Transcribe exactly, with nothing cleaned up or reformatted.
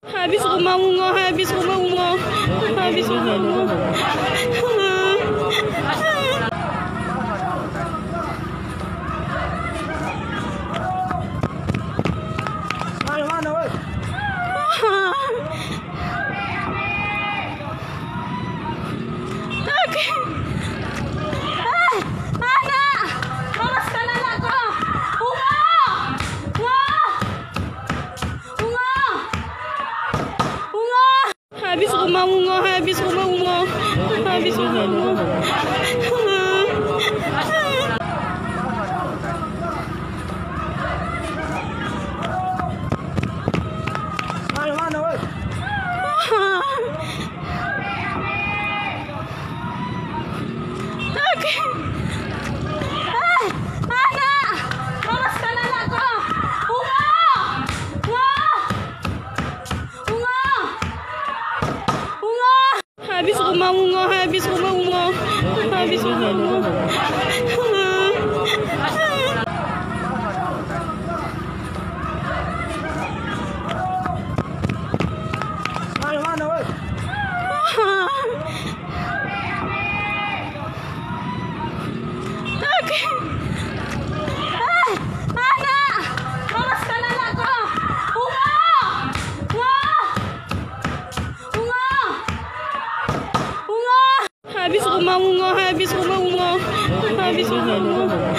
Habis rumah bunga, habis rumah bunga, habis rumah bunga. Anak! Lepaskan anakku! Bunga! Bunga! Bunga! Bunga! Habis rumah bunga, habis rumah bunga, habis rumah bunga. Anak! Lepaskan anakku! Bunga! Bunga! Bunga! Bunga! Habis rumah bunga, habis rumah bunga, habis rumah bunga. Anak! Lepaskan anakku! Bunga! Bunga! Bunga! Bunga! Habis rumah bunga, habis rumah bunga, habis rumah bunga.